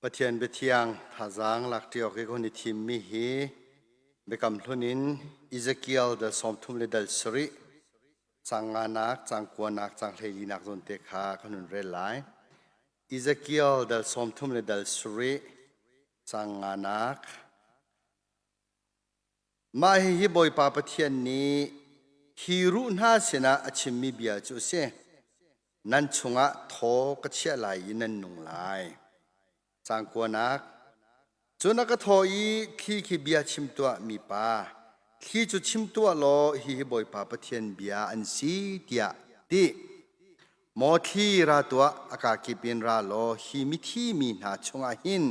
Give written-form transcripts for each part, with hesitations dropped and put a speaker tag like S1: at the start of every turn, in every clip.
S1: Pathian biathiang thazaang lakṭi awk i ka hun i thimmi hi Biakam Hlun in Ezekiel dal 30 le dal sarih caang nganak, caang kuanak, caang hleilinak zawn te kha kan hun rel lai. Ezekiel dal 30 le dal sarih caang nganak. Mah hihi Bawipa Pathian nih hi ruh hna sinah a chimmi bia cu a si. Nan chungah thaw ka chiah lai i nan nung lai. Caang kuanak Cun a ka thawh i thli khi bia chim tuah mipa, thli cu chim tuah law hihi Bawipa Pathian bia an si tiah ti. Maw thli ra tuah, a kakip in ra law hi mithi mi hna chungah hin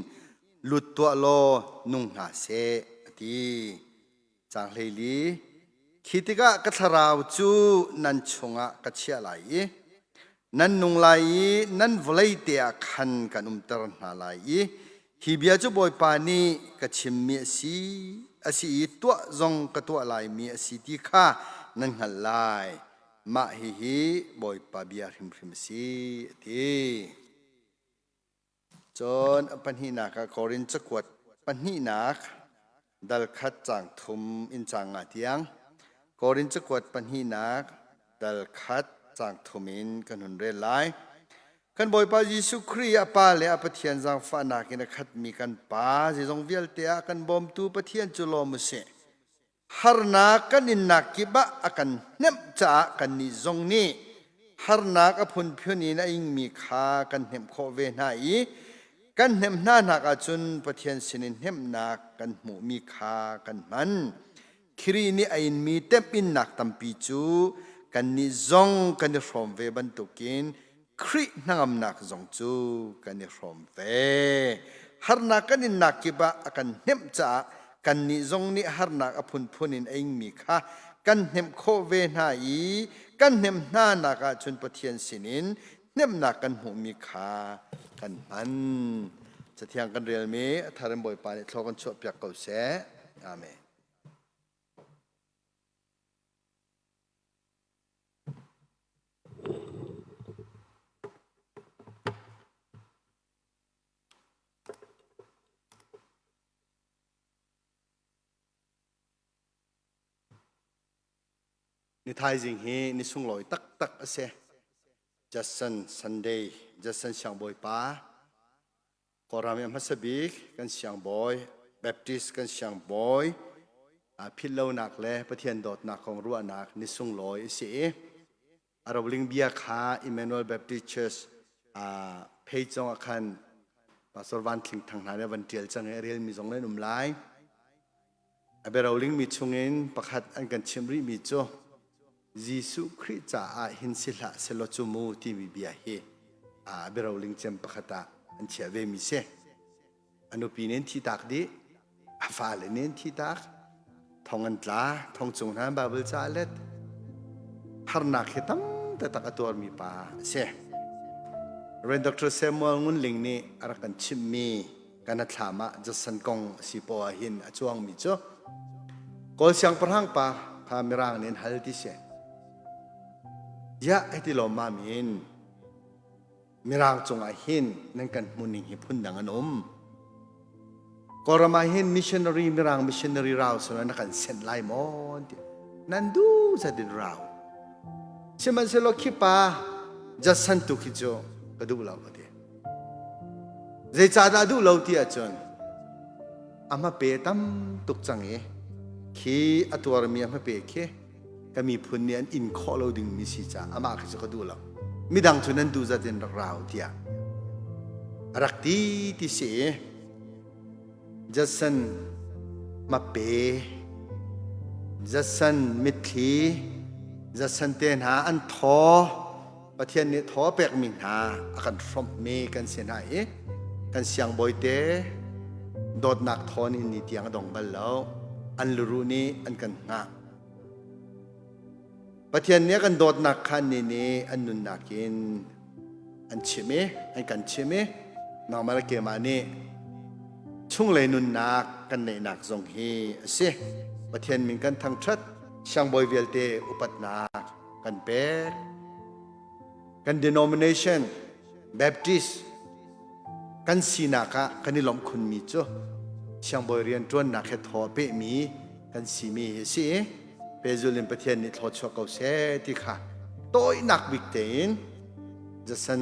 S1: lut tuah law nung hna seh, a ti. Caang 14 Khi tikah ka thlarau cu nan chungah ka chiah lai i nan nung lai i nan vawlei te ah khan kan umter hna lai i hi bia cu Bawipa nih ka chimmi a si a si i tuah zong ka tuah laimi a si ti kha nan hngalh lai. Mah hihi Bawipa bia hrimhrim a si, a ti. Cun a pahnihnak ah Korin cakuat pahnihnak dal khat caang thum in caang nga tiang Korin cakuat pahnihnak dal khat caang thum in kan hun rel lai. Kan Bawipa Jesuh Khrih a Pa le a Pathian zaangfahnak in a khatmi kan Pa, zeizong vialte ah kan bawmtu Pathian cu lawm u sih. Harnak kan innak kip ah a kan hnemh caah kannih zong nih harnak a phunphun in a ingmi kha kan hnemh khawh ve hna i kan hnemh hna nak ahcun Pathian sinin hnemhnak kan hmuhmi kha kan hman. Khrih nih a inmi temhinnak tampi cu kannih zong kan i hrawm ve bantukin Khrih hnangamnak zong cu kan i hrawm ve. Harnak kan innak kip ah a kan hnemh caah kannih zong nih harnak a phunphun in a ingmi kha kan hnemh khawh ve hna i kan hnemh hna nak ahcun Pathian sinin hnemhnak kan hmuhmi kha kan hman. Cathiang kan relmi a thar in Bawipa nih thlaw kan chuahpiak ko seh. Amen. Ni thaizing hi ni sunglawi taktak a si. Judson Sunday, Judson Siangbawipa, Kawlram i a hmasa bik kan siangbawi, Baptist kan siangbawi, philhlonak le Pathian dawtnak kong ruahnak ni sunglawi a si i a roling bia kha Emmanuel Baptist Church page zong ah khan Pastor Van Thling Thang hna nih van ṭial cang i a relmi zong nan um lai. A biaroling mi chungin pakhat an kan chimh rihmi cu Jesuh Khrih caah hin si hlah selaw cu mu timi bia hi a biaroling cem pakhat ah an chiah ve mi si. A nupi nih an thi tak dih, a fale nih an thi tak, thong an tla, thong cung hna Bible ca a let. Harnak hi tam taktak a tuarmi pa a si. Rev. Dr. Samuel Ngun Ling nih a rak kan chimhmi kan thlam ah Judson kong a si poah hin a cuangmi cu Kawl siangpahrang pa kha Mirang nih an hal ti si. Ziah hiti lawmmam in Mirang cungah hin nan kan hmuhning hi phundang an um. Kawlram ah hin missionary Mirang missionary rau sila na kan sent lai maw ti. Nan duh zat in rau. Sihmanhsehlaw khi pa Judson tu khi cu ka duh lo ka ti. Zeicahdah duh lo ti ahcun a hmape tam tuk cang i khi a tuarmi a hmape khi ka miphun nih an in khawh lo dingmi si caah amah khi cu ka duh lo. Midang cu nan duh zat in rak rau tiah a rak ti ti si i Judson hmape, Judson mitthli, Judson te hna an thaw Pathian nih thaw a pekmi hna a kan hrawmhmi kan si hna i kan siangbawi te dawtnak thaw nih ni tiang a dong bal lo. An luruh nih an kan hngah. Pathian nih a kan dawtnak kha ni nih an nunnak in an chim i an kan chim i nangmah le keimah nih chunglei nunnak kan neihnak zong hi a si. Pathian min kan thangṭhat, siangbawi vialte upatnak kan pek. Kan denomination Baptist. Kan sinak ah kan i lawmh khunmi cu siangbawi rianṭuannak he thaw a pehmi kan simi hi a si i pehzul in Pathian nih thlawchuah ko seh ti kha tawinak bik tein Jason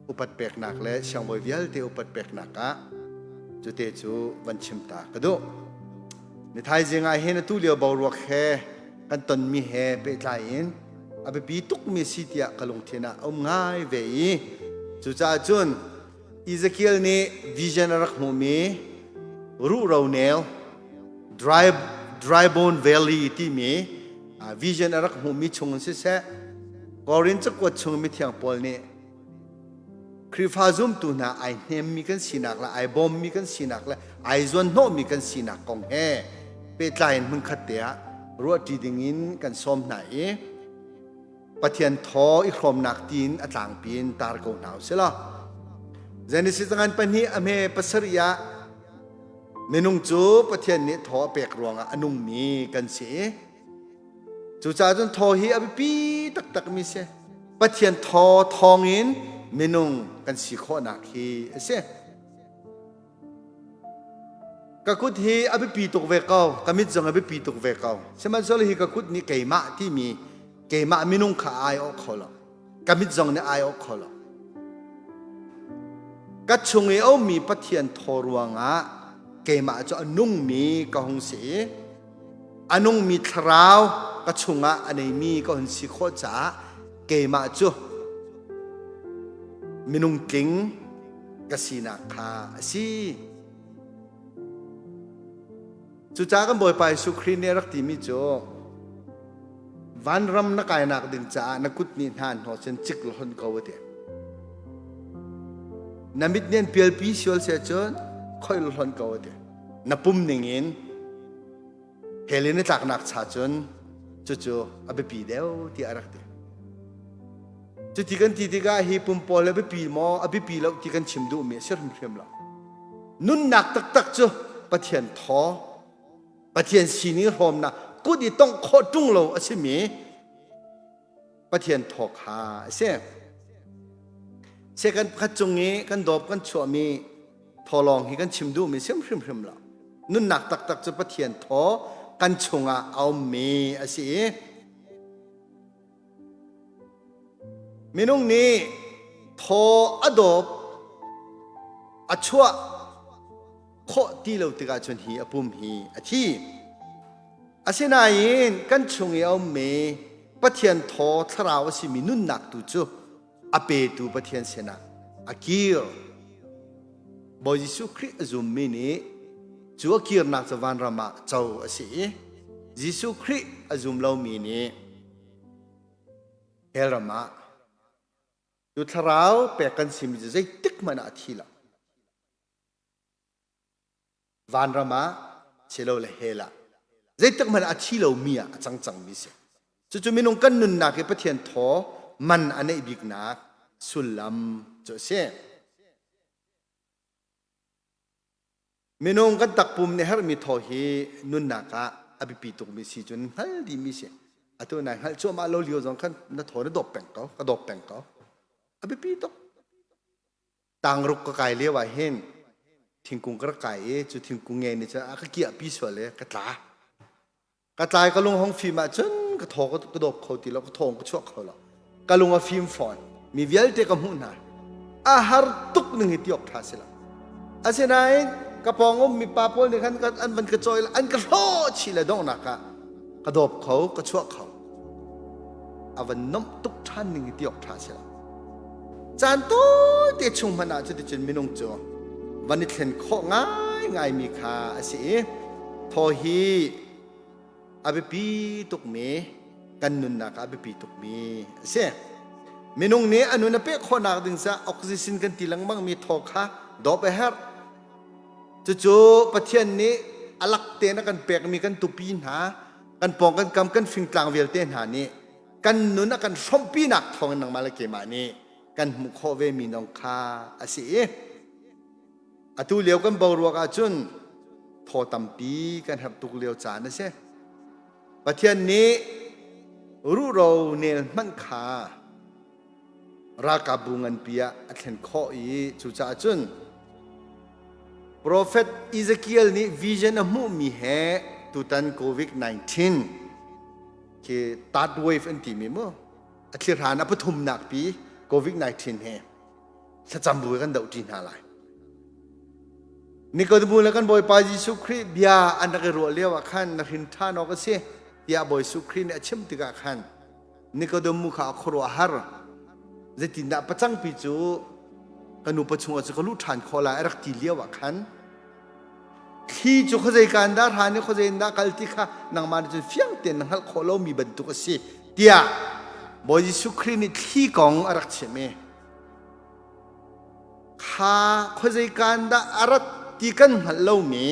S1: upat peknak le siangbawi vialte upat peknak ah cute cu van chim ta ka duh. Ni thaizing ah hin atu lio boruak he kan tonmi he pehtlai in a biapi tukmi si tiah ka lungthin ah a um ngai ve i cucaah cun Ezekiel nih vision a rak hmuhmi ruhro nel dry, dry bone valley timi vision a rak hmuhmi chung in siseh Korin cakuat chung mithiang Paul nih Khrihfa zumtu hna ai hnemmi kan sinak le ai bawmmi kan sinak le ai zuanhnawhmi kan sinak kong he pehtlai in hmunkhat te ah ruahṭi dingin kan sawm hna i Pathian thaw i hrawmnak tiin a tlangpi in tar ko hna usih law Genesis ngan pahnih a hme pasarih ah minung cu Pathian nih thaw a pek ruangah a nungmi kan si i Cucaah cun thaw hi a biapi taktakmi si. Pathian thaw thawngin minung kan si khawhnak hi a si. Ka kut hi a biapi tuk ve ko. Ka mit zong a biapi tuk ve ko. Sihmanhsehlaw hi ka kut nih keimah timi keimah minung kha ai awh kho lo. Ka mit zong nih ai awh kho lo. Ka chung i a ummi Pathian thaw ruangah keimah cu a nungmi ka hung si i a nungmi thlarau ka chungah a neimi ka hun si khawh caah keimah cu minung tling ka sinak kha a si. Cucaah kan Bawipa Jesuh Khrih nih a rak timi cu vanram na kainak ding caah na kut nih hna hnawh cun cik law hon ko a ti. Na mit nih an pialpi sual seh cun khoih law hon ko a ti. Na pum ningin hell in na tlaknak cha cun cucu a biapi deuh tiah a rak ti. Cuti kan ti tikah hi pum pawl a biapi maw a biapi lo ti kan chim duhmi a si hrimhrim lo. Nunnak taktak cu Pathian thaw, Pathian sining hrawmnak kut i tongh khawh ṭung lo a simi Pathian thaw kha a si. Second pakhat cung i kan dawp kan chuahmi thaw lawng hi kan chim duhmi sim hrimhrim lo. Nunnak taktak cu Pathian thaw kan chungah a ummi a si i Minung nih thaw a dawp a chuah khawh ti lo tikah cun hi a pum hi a thi. Asinain kan chung i a ummi Pathian thaw thlarau a simi nunnak tu cu a petu Pathian sinah a kir. Bawi Jesuh Khrih a zummi nih cu a kirnak cu vanram ah co a si i Jesuh Khrih a zum lomi nih hell ram ah cu thlarau pek kan simi cu zeitik hmanh ah a thi lo. Vanram ah silole hell ah zeitik hmanh ah a thi lomi ah a cang cangmi si. Cucu minung kan nunnak hi Pathian thaw man a neih biknak sullam cu a si. Minung kan takpum nih herhmi thaw hi nunnak ah a biapi tukmi si cu hngal dihmi si. Atu nai hngalh cuahmah lo lio zong khan na thaw na dawp peng ko, ka dawp peng ko. A biapi tuk. Tangruk ka kai lio ah hin thingkung ka rak kai i cu thingkung nge nih cun a ka kiahpi sual i ka tla. Ka tlai ka lung hong fim ahcun ka thaw ka dawp kho ti lo, ka thawng ka chuak kho lo. Ka lung a fim fawn. Mi vialte ka hmuh hna. A har tuk ning hi ti awk ṭha si lo. Asinain ka pawng um mi pa pawl nih khan an van ka cawi an ka hlawh chih le donghnak ah ka dawp kho, ka chuah kho. A van nomh tuk ṭhan ning hi ti awk ṭha si lo. Caan tawite chung hmanh ah cuticun minung cu van i thlen khawh ngaingaimi kha a si i thaw hi a biapi tukmi kan nunnak ah a biapi tukmi a si. Minung nih a nun a peh khawhnak ding caah oxygen kan ti lengmangmi thaw kha dawp a herh. Cucu Pathian nih a lak tein a kan pekmi kan tupi hna, kan pawng kan kam kan fingtlang vialte hna nih kan nun a kan hrawmhpinak thawngin nangmah le keimah nih kan hmuh khawh ve mi nong kha a si i atu lio kan boruak ahcun thaw tampi kan herh tuk lio caan a si. Pathian nih ruhro nel hmanh kha Ralkapbu nganpi ah a thlen khawh i cucaah cun Profet Ezekiel nih vision a hmuhmi he tutan COVID-19 khi third wave an timi mu a thlihran a pathumnak pi COVID-19 he thlacam bu kan doh ṭi hna lai. Nikodemu le kan Bawipa Jesuh Khrih bia an rak i ruah lio ah khan na hrin ṭhan awk a si tiah Bawi Jesuh Khrih nih a chim tikah khan Nikodemu kha a khuaruah a har. Zeitindah pacangpi cu ka nupa chungah cu ka luh ṭhan khawh lai a rak ti lio ah khan thli cu khuazei kaan dah hran i khuazei in dah kal ti kha nangmah nih cun fiang tein na hngalh khawh lomi bantuk a si tiah Bawi Jesuh Khrih nih thli kong a rak chim i kha khuazei kaan dah a rat ti kan hngalh lomi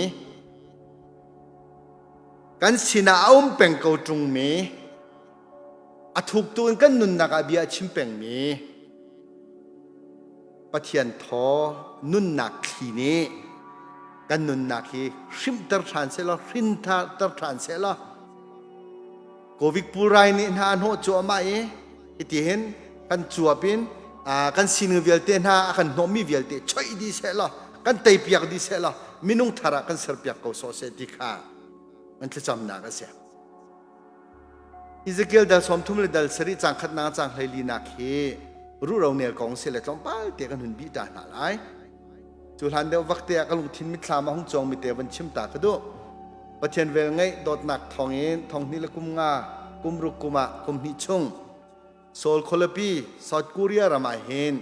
S1: kan sinah a um peng ko ṭungmi a thuktu in kan nunnak ah bia a chim pengmi Pathian thaw nunnak thli nih kan nunnak hi hrimhter ṭhan sehlaw hrinter ṭhan sehlaw Covid pulrai nih hna a hnawh cuahmah i hitihin kan cuap in kan sining vialte hna a kan hnawhmi vialte choih dih sehlaw kan teipiak dih sehlaw minung thar ah kan serpiak ko sawh seh ti kha kan thlacamnak a si. Ezekiel dal 30 le dal 7 cang khatnak cang 14nak hi ruhro nel kong si le tlawmpal te kan hun bih ta hna lai. Cu hlan deuh vak te ah ka lungthin mitthlam a hung cuang mi te van chim ta ka duh. Pathian vel ngeih dawtnak thawngin thonghnih le kum nga kum ruk kum ah kum hnih chung Seoul khualipi South Korea ram ah hin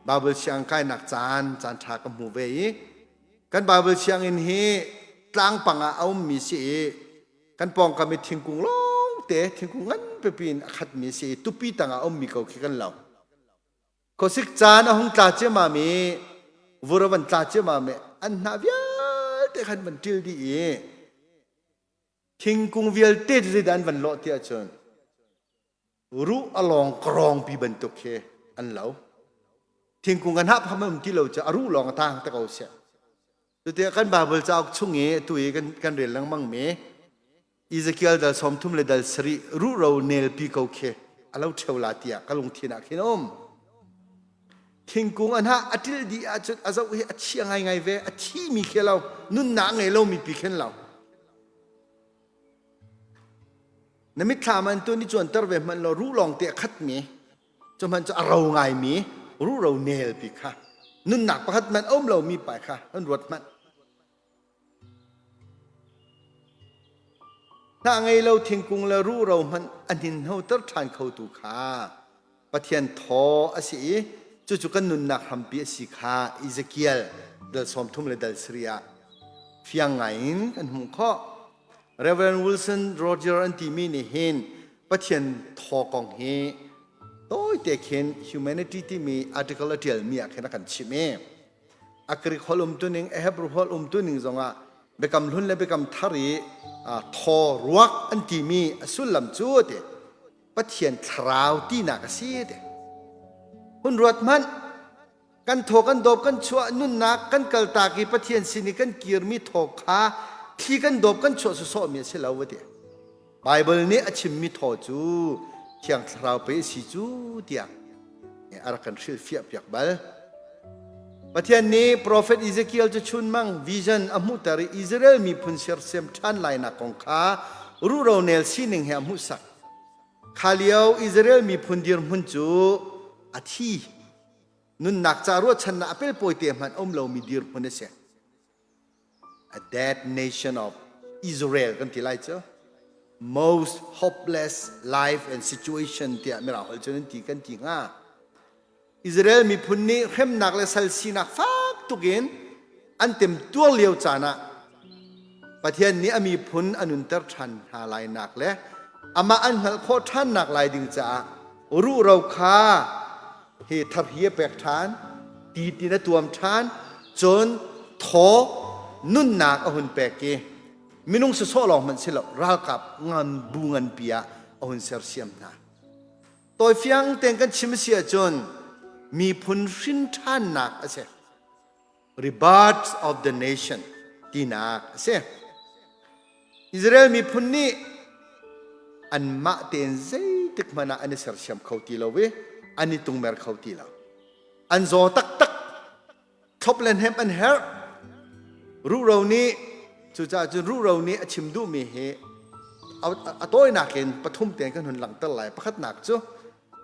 S1: Bible siang kainak caan caan ṭha ka hmu ve i kan Bible sianginn hi tlangpang ah a ummi si i kan pawngkam i thingkung lawngte thingkung ngan pipi in a khatmi si i tupi tangah a ummi ko khi kan lo. Khuasik caan a hung tla ciammam i vur a van tla ciammam i an hnah vialte khan van ṭil dih i thingkung vialte cu zeidah an van lawh ti ahcun ruh a lawng kawrong pi bantuk khi an lo. Thingkung an hnah pham um ti lo cu a ruh lawng a tang te ko seh. Cuti kan Bible cauk chung i atu i kan rel lengmang mi Ezekiel dal 30 le dal 7 ruhro nelpi ko khi a lo ṭheo la tiah ka lungthin ah khin a um. Thingkung an hah a ṭil dih ahcun a zoh hi a chia ngaingai ve, a thimi khi lo, nunnak ngei lomi pi khin lo. Na mitthlam an tu ni cuanter ve hmanh law ruh lawng te a khatmi cu hmanh cu a ro ngaimi ruhro nelpi kha nunnak pakhat hmanh a um lomi pa kha an ruat hmanh. Hnah ngei lo thingkung le ruhro hmanh a hninhnoter ṭhan khotu kha Pathian thaw a si i cucu kan nunnak hrampi a si kha Ezekiel dal 30 le dal 7 ah fiang ngaiin kan hmuh khawh. Reverend Wilson Roger an timi nih hin Pathian thaw kong hi tawite khin humanity timi article a ṭialmi ah khin a kan chimh i a Greek holh umtuning a Hebrew holh umtuning zongah Biakam Hlun le Biakam Thar i thaw ruak an timi a sullam cu ti Pathian thlarau tinak a si ti. Hun ruat hmanh kan thaw kan dawp kan chuah nunnak kan kaltak i Pathian sin i kan kirmi thaw kha thli kan dawp kan chuah sawsawhmi a si lo ti. Baibal nih a chimmi thaw cu Thiang Thlarau pei a si cu tiah a rak kan hrilhfiah piak bal. Pathian nih profet Ezekiel cu chunmang vision a hmuhter i Israel miphun sersiam ṭhan lainak kong kha ruhro nel sining he a hmuhsak. Kha lio Israel miphun dirhmun cu a thi. Nunnak ca ruahchannak a pelpawi te hmanh a um lomi dirhmun a si. A dead nation of Israel kan ti lai cu. Most hopeless life and situation tiah mirang holh cun an ti kan ti hnga. Israel miphun nih hremnak le sal sinak fak tukin an temtuar lio caan ah Pathian nih a miphun a nunter ṭhan hna lainak le amah an hngalh khawh ṭhannak lai ding caah ruhro kha hi tharhi a pek ṭhan, ti tin a tuam ṭhan, cun thaw nunnak a hun pek i minung sawsawh lawng hmanh si lo ralkap ngan bu nganpi ah a hun sersiam hna. Tawifiang tein kan chim a si ahcun miphun hrin ṭhannak a si. Rebirth of the nation tinak a si. Israel miphun nih anmah tein zeitik hmanh ah an i sersiam kho ti lo i. An i tungmer kho ti lo. An zaw taktak. Thlop le hnemh an herh. Ruhro nih cucaah cun ruhro nih a chim duhmi hi a tawinak in pathum tein kan hun langhter lai. Pakhatnak cu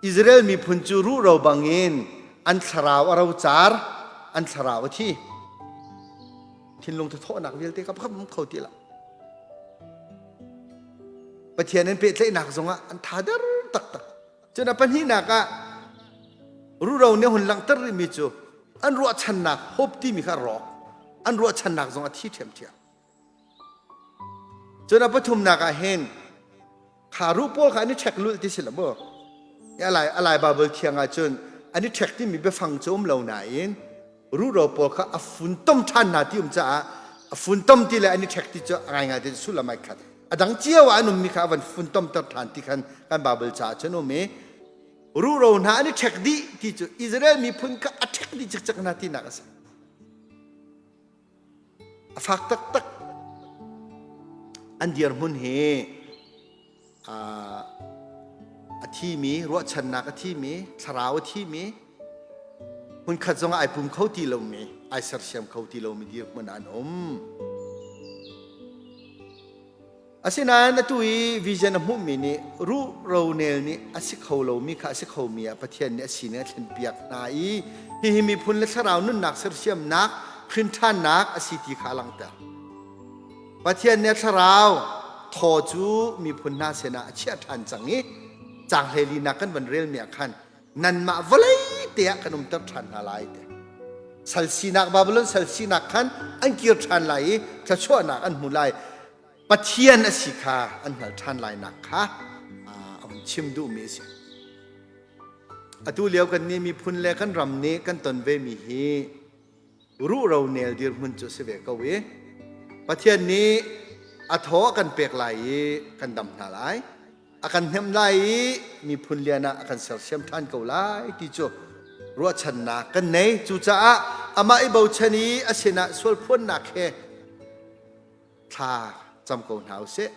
S1: Israel miphun cu ruhro bangin an thlarau a rocar, an thlarau a thi. Thinlung thathawhnak vialte kha pakhat kho ti lo. Pathian in pehtlaihnak zongah an tha der taktak. Cun a pahnihnak ah ruhro nih hun langhter rihmi cu an ruahchannak hope timi kha a rawk. An ruahchannak zong a thi ṭhiamṭhiam. Cun a pathumnak ah hin kha ruh pawl kha an i ṭhek lulh ti si lo mu. Alai alai Bible thiang ah cun an i ṭhek timi biafang cu um lo nain ruhro pawl kha a funtom ṭhan hna ti um caah a funtom ti le an i ṭhek ti cu a ngaingai ti sullam ai khat. A dang cio ah an ummi kha a van funtomter ṭhan ti khan kan Bible caah cun um i ruhro hna an i ṭhek dih ti cu Israel miphun kha a ṭhek dih cikcek hna tinak a si. A fak taktak. An dirhmun hi a thimi, ruahchannak a thimi, thlarau a thimi, hmunkhat zongah ai pum kho ti lomi, ai sersiam kho ti lomi dirhmun ah an um. Asinain atu i vision a hmuhmi nih ruh ronel nih a si kho lomi kha a si khomi ah Pathian nih a sining a thlenpiak hna i hihi miphun le thlarau nunnak sersiamnak hrinṭhannak a si ti kha a langhter. Pathian nih a thlarau thaw cu miphun hna sinah a chiah ṭhan cang i caang hleilinak kan van relmi ah khan nanmah vawlei te ah kan umter ṭhan hna lai ti. Sal sinak Babylon sal sinak khan an kir ṭhan lai i thluachuahnak an hmu lai. Pathian a si kha an hngalh ṭhan lainak kha a hun chim duhmi a si. Atu lio kan nih miphun le kan ram nih kan ton vemi hi ruhro nel dirhmun cu a si ve ko i Pathian nih a thaw a kan pek lai i kan dam hna lai. A kan hnemh lai i miphun lian ah a kan sersiam ṭhan ko lai ti cu ruahchannak kan nei. Cucaah amah i bochan i a sinah sualphuannak he thla cam ko hna usih.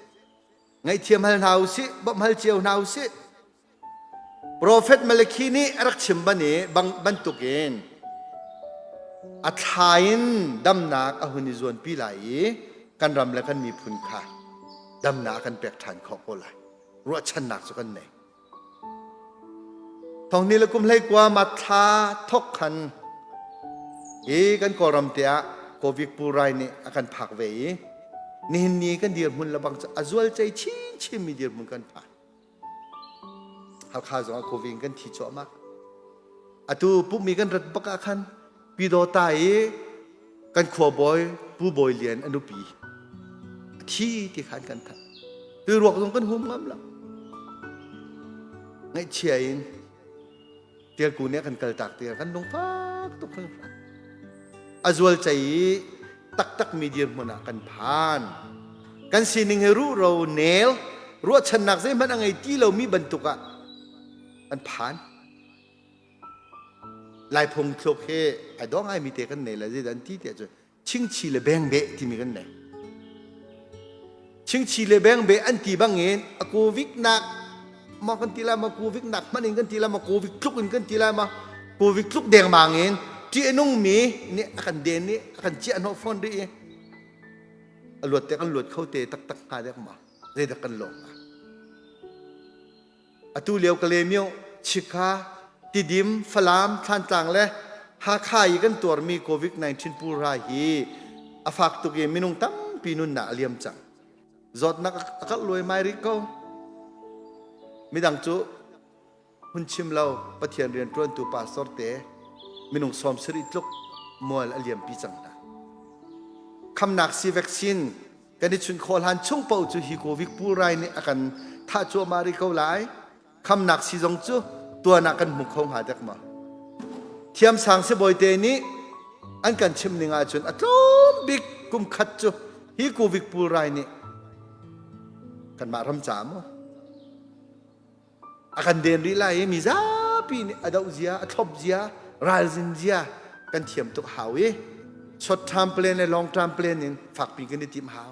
S1: Ngaihthiam hal hna usih, bawmh hal cio hna usih. Profet Malakhi nih a rak chim ban i bantukin a thla in damnak a hun i zuanpi lai i kan ram le kan miphun kha damnak a kan pek ṭhan khawh ko lai. Ruahchannak cu kan nei. Thong ni le kum hlei kua ma thla thok khan i kan Kawlram te ah Covid pulrai nih a kan phak ve i nihin ni kan dirhmun lebang cu a zual cei chinchin mi dirhmun kan phan. Halkha zong ah Covid in kan thi cuahmah. Atu pummi kan rat bak ah khan Pyidawta i kan khuabawi Pu Bawi Lian a nupi a thi ti khan kan thanh. Tu ruak zong kan hum ngam lo. Ngaihchia in Tialku nih a kan kaltak ti kan lungfak tuk hringhran. A zual cei i taktakmi dirhmun ah kan phan. Kan sining hi ruhro nel ruahchannak zeihmanh a ngei ti lomi bantuk ah kan phan. Laiphung thluk hi ai dawh ngaimi te kan nei le zeidah an ti tiah cun chingchi le bengbeh timi kan nei. Chingchi le bengbeh an ti bangin a covid nak ma kan ti lai ma covid nak hmanh in kan ti lai ma covid tluk in kan ti lai ma covid tluk dengmang in ṭih a nungmi nih a kan den i a kan ciah hnawh fawn rih i a luat te kan luat kho te taktak hnga dek ma zeidah kan lawm hnga Atu lio Kalaymyo, Chikha, Tidim, Falam, Thlantlang le Hakha i kan tuarmi COVID-19 pulrai hi a fak tuk i minung tampi nunnak a liam cang. Zawtnak a karh luaimai rih ko. Midang cu hun chim lo Pathian rianṭuantu pastor te minung 70 tluk mual a liampi cang hna. Khamnak si vaccine Kan i chunh khawh hlan chung paoh cu hi covid pulrai nih a kan thah cuahmah rih ko lai. Khamnak sii zong cu tuan ah kan hmu kho hnga dek ma. Thiamsang sibawi nih an kan chimh ning ahcun a tlawm bik kum khat cu hi covid pulrai nih kanmah ram caah maw A kan den rih lai i mi zapi nih a doh zia, a thlop zia, ralzin zia kan thiam tuk hau i short term plan le long term plan in fakpi kan i tim hau.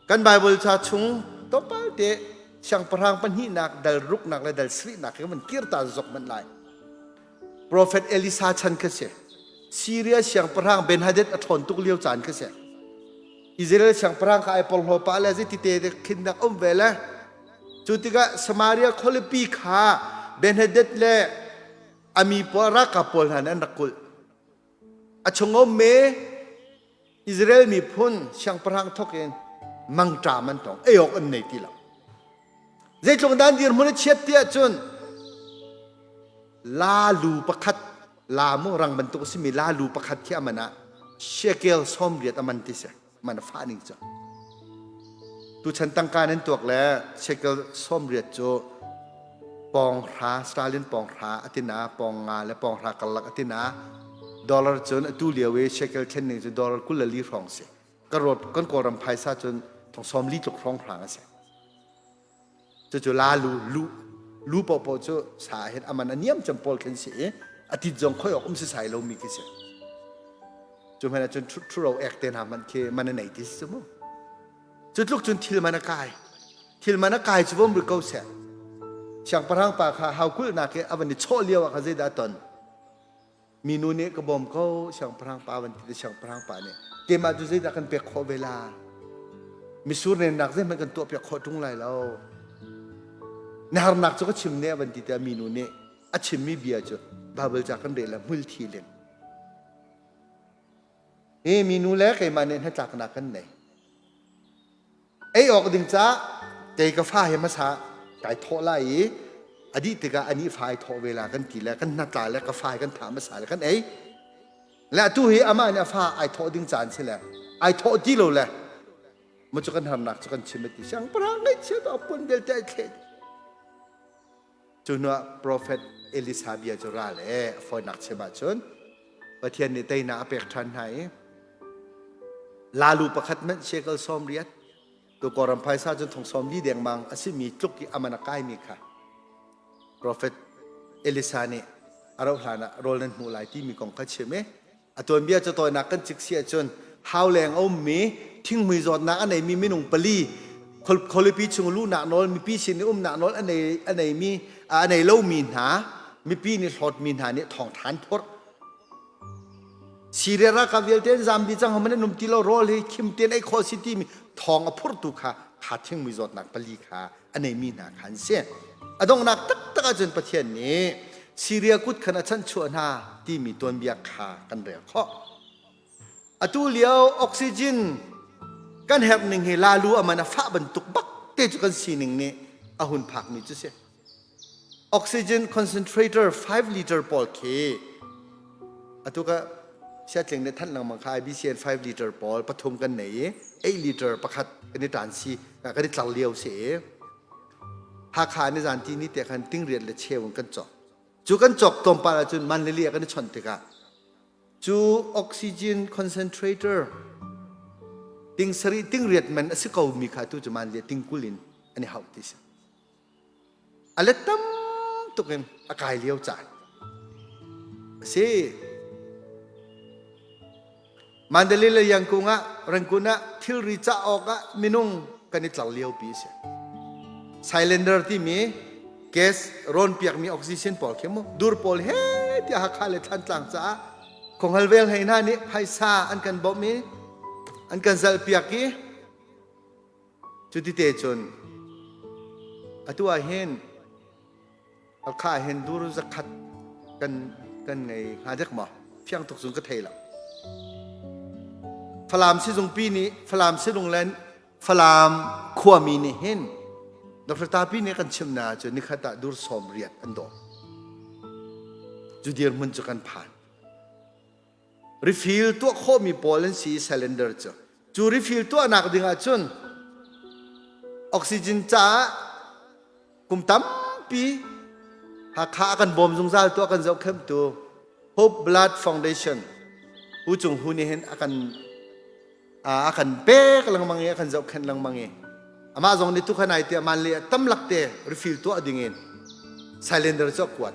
S1: Kan Bible ca chung tlawmpal te Siangpahrang pahnihnak dal ruknak le dal sarihnak hi kan kir ta zok manh lai. Profet Elisa chan kha si. Syria siangpahrang Ben-Hadad a ṭhawn tuk lio caan kha si. Israel siangpahrang kha ai porhlaw pah le zeiti te khinnak um ve le cu tikah Samaria khualipi kha Ben-Hadad le a mi pawl ralkap pawl hna nih an rak kulh. A chungum mi Israel miphun siangpahrang thawk in mangṭam an tong, ei awk an nei ti lo. Zeitluk dan dirhmun a chiat ti ahcun lalu pakhat la mu rang bantuk a simi lalu pakhat khi a man ah shekel 80 a man ti si man a fah ning cu tuchan tangka nan tuak le shekel 80 cu pawng hra Stalin pawng hra atina pawng nga le pawng hra karlak atina dollar cun atu lio i shekel thlen ning cu dollar 24 hrawng si kan rawt kan kawlram phaisa cun thong sawm li tluk hrawng hrang a si cucu la lu lu lu popo cu sa hin aman a niam cem pawl khin si i a tit zong khoi awk um si sai lomi khi si cu hmanh ahcun ṭhuro ek te hna hmanh khi man a nei ti si mu cu tluk cun thil man a kai thil man a kai cu vom ri ko seh siangpahrang pa kha hau kulhnak i a van i chawh lio ah kha zeidah a ton Minu nih ka bawm ko siangpahrang pa van ti te siangpahrang pa nih keimah cu zeidah kan pek khawh ve la misur nennak zeihmanh kan tuah piak khawh ṭung lai lo na harnak cu ka chim ne van ti te minu nih a chimmi bia cu Bible ca kan rel le hmulthi len hi minu le keimah nih hnatlaknak kan nei Ei awk ding caah kei ka fa he hmasa kai thawh lai i a dih tikah anih fa ai thawh ve la kan ti le kan hnatla le ka fa he kan thah hmasa le kan ei. Le atu hi amah nih a fa ai thawh ding caan si le ai thawh ti lo le mu cu kan harnak cu kan chim a ti siangpahrang ngaihchiat a pun vialte ai thleh Cu hnuah profet Elisa bia cu ral e a fawinak chim ahcun Pathian nih teinak a pek ṭhan hna i lalu pakhat hmanh shekel 80 tu Kawlram phaisa cun thong 40 dengmang a simi tluk i a man a kaimi kha profet Elisa nih a rauh hlan ah rawl nan hmuh lai timi kong kha chim i A tuanbia cu tawinak kan cik si ahcun hauleng a ummi thinghmui zawtnak a neimi minung pali khualipi chung luhnak nawl mipi sin i umnak nawl a nei a neimi a nei lomi hna mipi nih hlawtmi hna nih thawngthan phurh Syria ralkap vialte an zam dih cang homan an um ti lo rawl hi khim tein ei khawh si timi thawng a phurtu kha kha thinghmui zawtnak pali kha a neimi hna kha an si. A donghnak taktak ahcun Pathian nih Syria kut khan a chanhchuah hna timi tuanbia kha kan rel khawh. Atu lio oxygen kan herh ning hi lalu a man a fah bantuk bak te cu kan sining nih a hun phakmi cu si. Oxygen concentrator 5 liter pawl khi atu ka siatling nih thanh lengmang kha IBCN 5 liter pawl pathum kan nei i 8 liter pakhat kan i tan si kan i tlar lio si i Hakha ni zan ti ni te khan tingriat le cheu in kan cawk cu kan cawk tlawmpal ahcun man le li kan i chawnh tikah cu oxygen concentrator ting sarih tingriat man a si ko mi kha tu cu man le tingkul in an i hauh ti si A let tam tuk in a kai lio caan a si. Mandalay le Yangon ah Rangoon ah thilri cah awk ah minung kan i tlar lio pi a si. Cylinder timi gas rawn piakmi oxygen pawl khi mu dur pawl he tiah Hakha le Thlantlang caah khonghal vel hlei hna nih phaisa an kan bawmh i an kan zalh piak i Cutite cun atu ah hin Hakha ah hin dur zakhat kan kan ngei hnga dek maw? Fiang tuk cun ka thei lo. Falam sizungpi nih Falam sizung le Falam khuami nih hin Dr. Tapi nih kan chim na cu nikhat ah dur 80 an dawh. Cu dirhmun cu kan phan. Refill tuah khawhmi pawl an si i cylinder cu. Cu refill tuahnak ding ahcun oxygen caah kum tampi Hakha a kan bawm zungzal tu a kan zohkhenhtu Hope Blood Foundation Pu Cung Hu nih hin a kan a kan pek lengmang i a kan zohkhenh lengmang i amah zong nih tukhan ai tiah man le tam lak te refill tuah ding in cylinder cu a kuat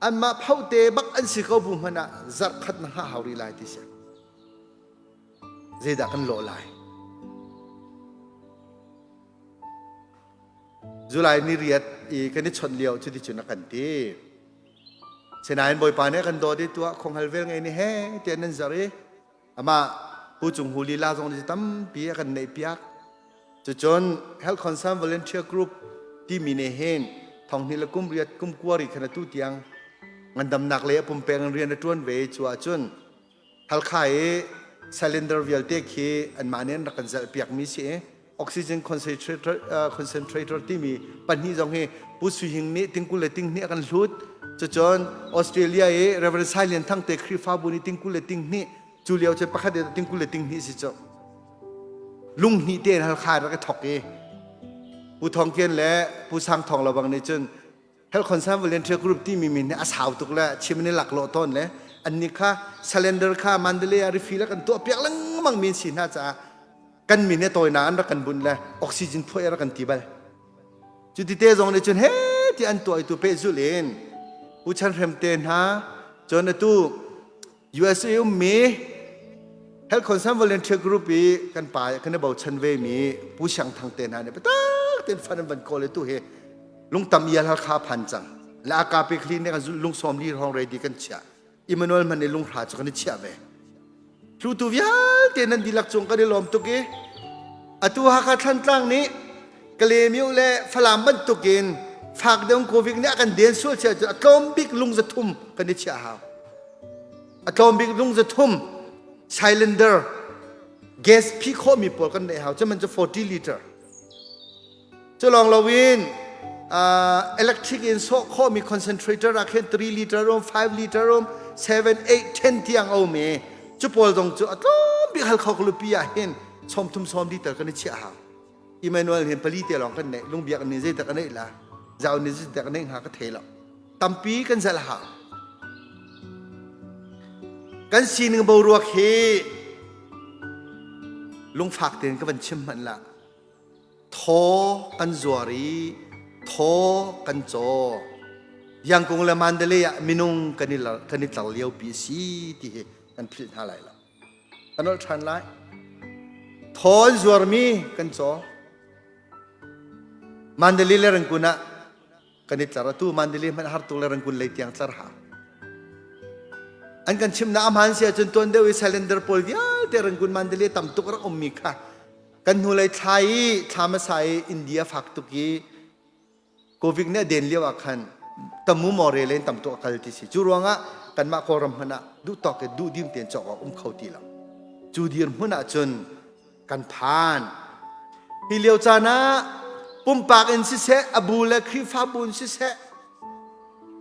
S1: Anmah phote bak an si ko bu hmanh ah zarh khat na hngah hau rih lai ti si. Zeidah kan lawh lai? July ni riat i kan i chawnh lio cuti cun a kan ti. Sinain Bawipa nih a kan dawt i tuah khonghal vel ngei ni he tiah nan zar i amah Pu Cung Hu lila zong nih tampi a kan neih piak. Cucun Health Concern Volunteer Group timi nih hin thonghnih le kum riat kum kua ri khan atu tiang ngandamnak lei a pumpeng in rian a ṭuan ve cu ahcun Halkha i cylinder vialte khi anmah nih an rak kan zalh piakmi si i oxygen concentrator, concentrator timi pahnih zong hi Pu Sui Hing nih tingkul le tinghnih a kan hlut. Cucun Australia i Reverend Sai Lian Thang te Khrihfabu nih tingkul le tinghnih cu lio cu pakhat i tingkul le tinghnih si cu lunghnih te in Halkha rak i thok i Pu Thawng Kian le Pu Sang Thawng Lobang nih cun Health Concern Volunteer Group timi min hi a sau tuk le chim in laklawh tawn le annih kha cylinder kha Mandalay ah refill kan tuah piak lengmang mi si hna caah kan min he tawinak an rak kan bunh le oxygen phuai rak kan ti bal. Cu ti te zong nih cun he ti an tuah itu pehzulh in Pu Chan Hrem te hna cun atu USA ummi Health Concern Volunteer Group i kan pa kan i bochan ve mi Pu Siang Thang te hna nih biatak tein fund an van kawl i tu hi lungtam ial Halkha phan cang le AKP clinic kan lungsawm li hrawng ready kan chiah Emmanuel hman i lunghra cu kan i chiah ve hlutu vialte nan dihlak cung kan i lawm tuk i atu Hakha Thlantlang nih Kalaymyo le Falam bantukin fak deuh covid nih a kan den sual chia cu a tlawm bik lung za thum kan i chiah hau a tlawm bik lung za thum cylinder gas phi khawhmi pawl kan neih hau cu man cu 40 liter Cu lawng loin electric in sawh khawhmi concentrator ah khin 3 liter um, 5 liter um, 7, 8, 10 tiang a um i cu pawl zong cu a tlawm bik hal kho lupi ah hin sawm thum sawm liter kan i chiah hau. Emmanuel hin pali te lawng kan neih lungbiak nih zeidak a neih la zau nih zeidak a neih hnga ka thei lo tampi kan zalh hau kan sining boruak hi lungfak tein ka van chim hmanh la Thaw kan zuar i thaw kan caw. Yangkung le Mandalay ah minung kan i, kan i tlar liopi a si ti hi kan philh hna lai lo. Kan olh ṭhan lai. Thaw an zuarmi kan caw. Mandalay le Rangoon ah kan i tlar. Atu Mandalay hmanh har tuk le Rangoon lei tiang tlar ha. An kan chimnak a hmaan si ahcun tuan deuh i cylinder pawl vialte Rangoon Mandalay tam tuk rak ummi kha Kan hnulei thla i thla hmasa i India fak tuk i Covid nih a den lio ah khan tamu more len tam tuk a kal ti si. Cu ruangah kanmah Kawlram hmanh ah duh tawk i duh dim tein cawk awk um kho ti lo. Cu dirhmun ah cun kan phan. Hi lio caan ah pumpak in siseh, a bu le Khrihfabu in siseh,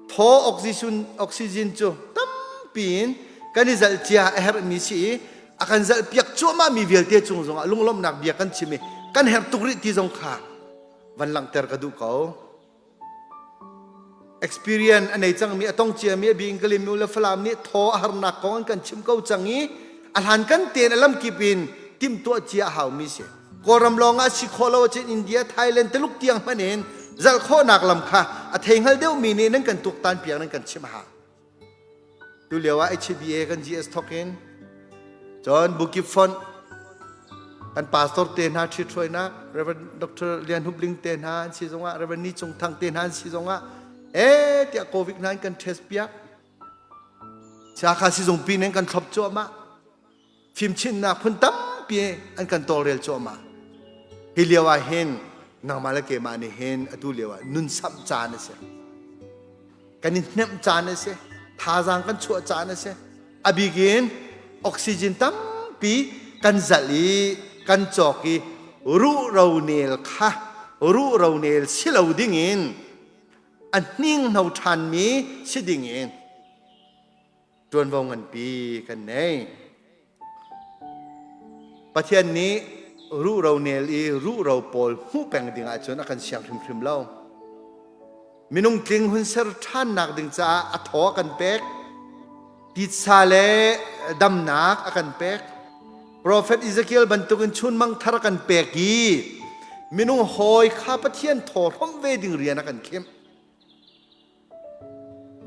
S1: Thaw oxygen, oxygen cu tampi in kan i zalh cia a herhmi si i a kan zalh piak cuahmah mi vialte cung zongah lunglawmhnak bia kan chim i kan herh tuk rih ti zong kha van langhter ka duh ko. Experience a nei cangmi a tong ciami a bing Kalimi le Falam nih thaw a harnak kong an kan chim ko cang i a hlan kan tein a lamkip in timhtuah cia a haumi si. Kawlram lawng ah si khawh lo ahcun India, Thailand, Tuluk tiang hmanh in zalh khawhnak lam kha a thei hngal deuhmi nih nan kan tuaktan piak nan kan chimh a hau. Tu lio ah HBA kan GS thok in cun Bukip Font kan pastor te hna ṭhithruainak Reverend Dr. Lian Hup Ling te hna an si zongah Reverend Ni Cung Thang te hna an si zongah eh tiah COVID hna kan test piak Siakha sizungpi nih kan thlop cuahmah fimchinnak phun tampi an kan tawlrel cuahmah. Hi lio ah hin nangmah le keimah nih hin atu lio ah nun samh caan a si. Kan i hnemh caan a si. Thazaang kan chuah caan a si. A bik in oxygen tampi kan zalh i kan cawk i ruhro nel kha ruhro nel si lo ding in a hninghno ṭhanmi si ding in ṭuanvo nganpi kan nei. Pathian nih ruhro nel i ruhro pawl hmuh peng ding ahcun a kan siang hrimhrim lo. Minung tling hun ser ṭhannak ding caah a thaw a kan pek, titsa le damnak a kan pek. Profet Ezekiel bantukin chunmang thar a kan pek i minung hawi kha Pathian thaw hrawmh ve ding rian a kan khimh.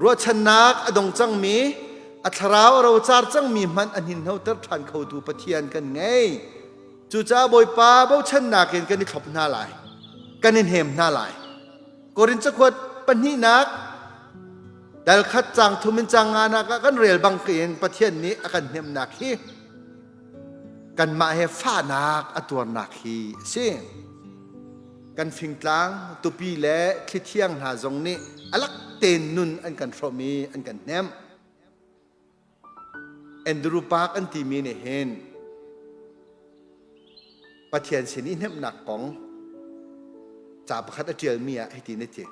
S1: Ruahchannak a dong cangmi, a thlarau a rocar cangmi hmanh a hninhnoter ṭhan khotu Pathian kan ngei. Cucaah Bawipa bochannak in kan i thlop hna lai, kan i hnem hna lai. Korin cakuat pahnihnak dal khat cang thum in cang nga nak ah kan rel bang in Pathian nih a kan hnemhnak hi kanmah he fahnak a tuarnak hi a si. Kan fingtlang, tupi le thlithiang hna zong nih a lak tein nun an kan hrawm i an kan hnemh. Andrew Park an timi nih hin Pathian sin i hnemhnak kong ca pakhat a ṭialmi ah hitin a ti.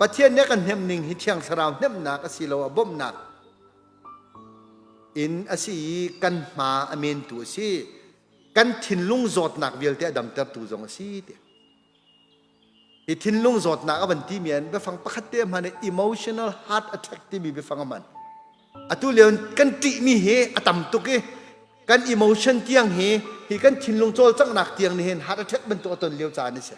S1: Pathian nih a kan hnemh ning hi Thiang Thlarau hnemhnak asiloah bawmhnak in a si i kan hma a mentu a si. Kan thinlung zawtnak vialte a damtertu zong a si ti. Hi thinlung zawtnak a van timi an biafang pakhat te hman i emotional heart attack timi biafang a hman. Atu lio kan ṭihmi hi a tam tuk i kan emotion tiang hi hi kan thinlung cawlcanghnak tiang nih hin heart attack bantuk a ton lio caan a si.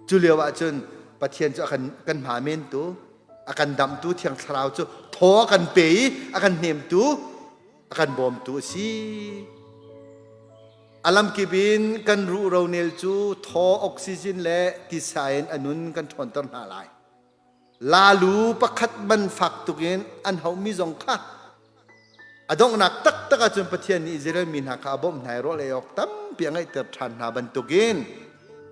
S1: Cu lio ahcun Pathian cu a kan kan hma mentu, a kan damtu Thiang Thlarau cu thaw a kan pe i a kan hnemtu, a kan bawmtu a si. A lamkip in kan ruh ronel cu thaw oxygen le tisa in a nun kan ṭhawnter hna lai. Lalu pakhat man fak tuk in an hauhmi zong kha a donghnak taktak ahcun Pathian nih Israel mi hna kha a bawmh hna i rawl ei awk tampi a ngeihter ṭhan hna bantukin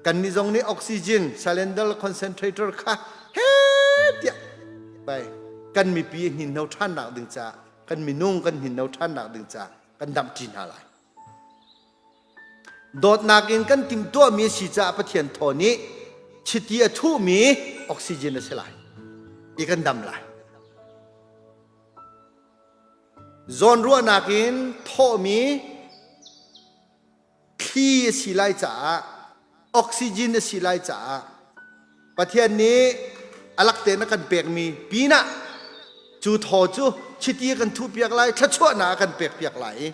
S1: kannih zong nih oxygen cylinder concentrator kha he tiah bai kan mipi hninhno ṭhannak ding caah kan minung kan hninhno ṭhannak ding caah kan damhṭi hna lai. Dawtnak in kan timhtuahmi a si caah Pathian thaw nih chiti a thuhmi oxygen a si lai i kan dam lai. Zawnruahnak in thawhmi thli a si lai caah oxygen a si lai caah Pathian nih a lak tein a kan pekmi pinah cu thaw cu chiti a kan thuhpiak lai, thluachuahnak a kan pekpiak lai i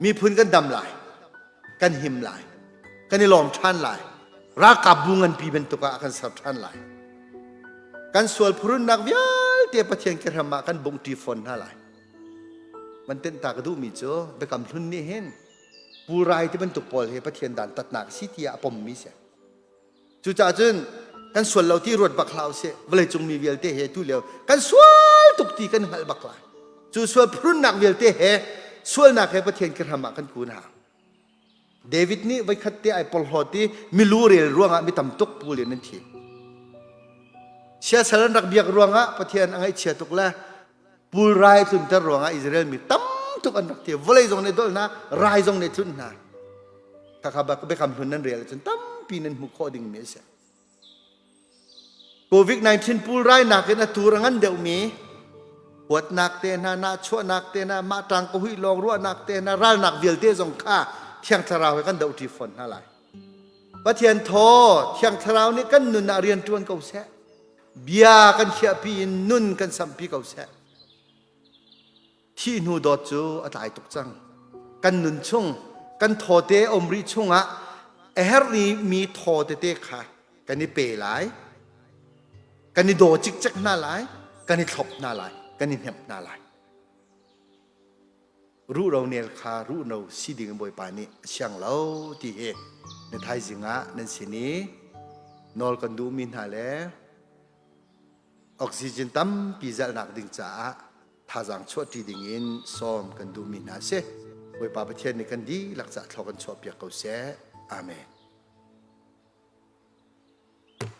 S1: miphun kan dam lai, kan him lai, kan i lawm ṭhan lai, ralkapbu nganpi bantuk ah a kan ser ṭhan lai. Kan sual phurunnak vialte Pathian kehram ah kan bungṭi fawn hna lai. Man tenh ta ka duhmi cu biakam hlun nih hin pulrai ti bantuk pawl hi Pathian dantatnak a si tiah a pommi si. Cucaah cun kan sual lo ti ruat bak hlah usih. Vawleicung mi vialte he tu lio kan sual tuk ti kan hngalh bak lai. Cu sual phurunnak vialte he sualnak he Pathian kehram ah kan kun hang. David nih voikhat te ai porhlawt i milu rel ruangah mi tam tuk pul in an thi. Siasal an rak biak ruangah Pathian a ngaihchia tuk le pulrai tlunter ruangah Israel mi tam tuk an rak thi. Vawlei zong nih dolh hna, rai zong nih tlunh hna. Khakha biakam hlun nan rel ahcun tampi nan hmuh khawh dingmi a si. COVID-19 pulrai nakin a tur a ngan deuhmi huatnak te hna, nahchuahnak te hna, mah ṭang ka huih lawng ruahnak te hna, ralnak vialte zong kha Thiang Thlarau he kan dohṭi fawn hna lai. Pathian thaw Thiang Thlarau nih kan nun ah rian ṭuan ko seh. Bia kan khiahpi in nun kan sampi ko seh. Thih hnu dawt cu a tlai tuk cang. Kan nun chung, kan thawte um rih chungah a herh mi thaw tete kha kan i pe lai, kan i daw cikcek hna lai, kan i thlop hna lai, kan i hnemh hna lai. Ruhro nel kha ruhno si ding in Bawipa nih a siang lo ti hi na thaizing ah nan sin i nawl kan duhmi hna le oxygen tampi zalhnak ding caah thazaang chuahṭi ding in sawm kan duhmi hna a si. Bawipa Pathian nih kan dihlak caah thlaw kan chuahpiak ko seh. Amen.